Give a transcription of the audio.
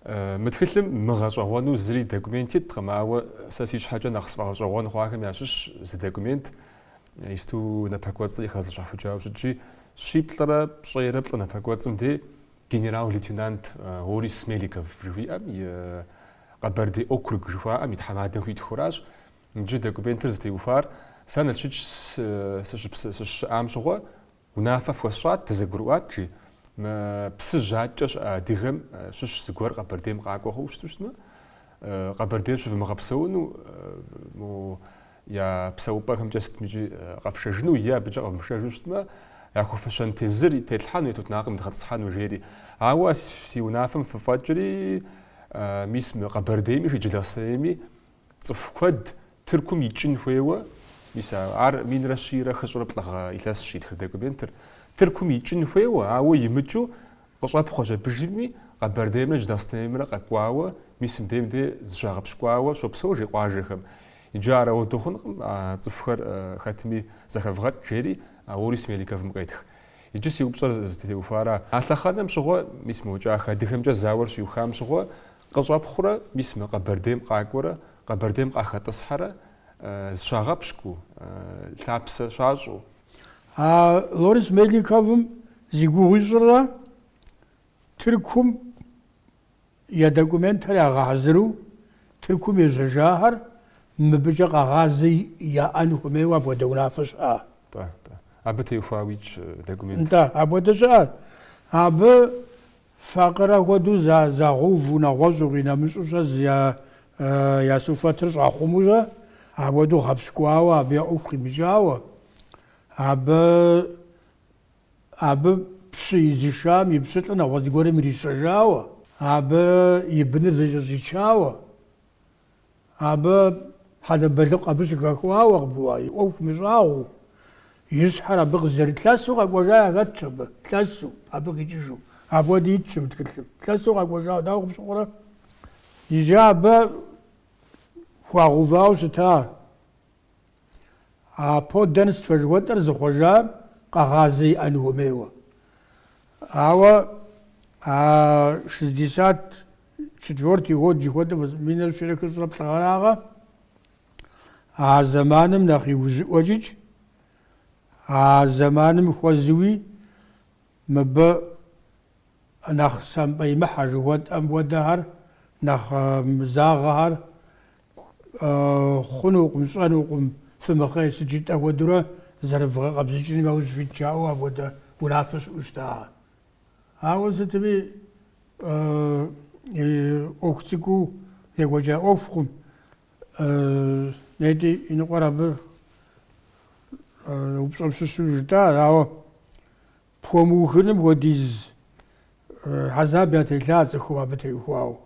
Мы тхылъым мыгъэщӏэгъуэну зыри документ иткъым, ауэ сэ си щхьэкӏэ нэхъ сфӏэгъэщӏэгъуэн хъуахэм ящыщщ зы документ, исту напэкӏуэцӏри хэзыщхьэхукӏауэ щытщи, щиплӏрэ пщӏейрэ плӏы напэкӏуэцӏым дей генерал-лейтенант Лорис-Меликов жыхуиӏэм и Къэбэрдей округ жыхуаӏэм и тхьэмадэм хуитхуращ. Иджы документыр зытеухуар сэ Налшыч сыщыщыӏам щыгъуэ Унафэ фхуэсщӏат, дызэгурыӏуат, жи, мы Псыжь аткӏэ щыӏэ адыгэм щыщ зыгуэр Къэбэрдейм къакӏуэ хъууэ щыту щытмэ, Къэбэрдейм щывмыгъэпсэуну, мо я псэупӏэхэмкӏэ сытмикӏи къэфшэжыну е абыкӏэ къэвмышэжу щытмэ, яхуэфэщэн тезыр тетлъхьэну е тутнакъым дгъэтӏысхьэну, жери. Ауэ си унафэм фыфӏэкӏри, мис мы Къэбэрдейми, жи, Джылахъстэнейми Цӏыху куэд Тыркум икӏын хуейуэ, мис ар минрэ щийрэ хыщӏрэ плӏы гъэ илъэсщ итхыр документыр, Тыркум икӏын хуейуэ, ауэ имыкӏыу къыщӏэпхъуэщ абыжми, Къэбэрдеймрэ Джылахъстэнеймрэ къэкӏуауэ, мис мыдейм де зыщагъэпщкӏуауэ щопсэу жи къуажэхэм. Иджы ар ауэдэу хъункъым, а цӏыхухэр хэтми зэхэвгъэкӏ, жери Лорис-Меликовым къетх. Иджы си упщӏэр зытеухуара, а лъэхъэнэм щыгъуэ, мис мо кӏахэ адыгэмкӏэ зауэр щиухам щыгъуэ, Къыщӏэпхъурэ, мис мы Къэбэрдейм къакӏуэрэ, Къэбэрдейм къахэтӏысхьэрэ зыщагъэпщкӏуу, лъапсэ щащӏу. А Лорис-Меликовым зи гугъу ищӏрэ Тыркум я документхэр ягъэхьэзыру Тыркум ежьэжахэр мыбыкӏэ къэгъазэ яӏэн хуэмейуэ апхуэдэ унафэ щыӏа? Нтӏэ, нтӏэ. Абы теухуауэ итщ документ. Нтӏэ, апхуэдэ щыӏэ. Абы Факъырэ хуэдэу загъэуву, нэгъуэщӏу, къинэмыщӏу-щэ я суфэтыр щӏахъумэу-щэ, апхуэдэу гъэпщкӏуауэ, абы я ӏуэху къимыкӏауэ, абы абы пщы изышам и пщылӏыр нэгъуэщӏ зыгуэрым ирищэжауэ, абы и быныр зэкӏэщӏичауэ. Абы хьэлэбэлыкъ абы щыхэхуауэ къыбгурыӏуа, и ӏуэху мыщӏагъуэу, и щхьэр абы къызэрылъэсу къэкӏуэжа яхэтщ абы, лъэсу, абы къикӏыжу. Апхуэдэ итщ мы тхылъым. Лъэсу къэкӏуэжауэ, дауэ къыпщыхъурэ? Иджы абы хуагъэувауэ щыта а подданство жыхуэтӏэр зыхъуэжам къэгъазэ иӏэн хуэмейуэ. Ауэ а 64-й год жыхуэтӏэр минрэ щийрэ хыщӏрэ плӏы гъэрагъэ, а зэманым нэхъ иужьыӏуэкӏикӏ, а зэманым хуэзуи мыбы нэхъ сампӏэимыхьэ жыхуэтӏэм хуэдэхэр, нэхъ мызагъэхэр хъунукъым, щӏэнукъым, фымыхъей сыт жытӏэ хуэдэурэ зэрывгъэкъэбзыкӏыным яужь фит жаӏэу апхуэдэ унафэ щыӏэу щыта. Ауэ сытми ӏуэху цӏыкӏуу екӏуэкӏа ӏуэхукъым. Нетӏи и ныкъуэр абы упщӏэм щыщу жытӏа, ауэ пхуэмыухыным хуэдиз хьэзаб ятелъа цӏыхум абы теухуауэ.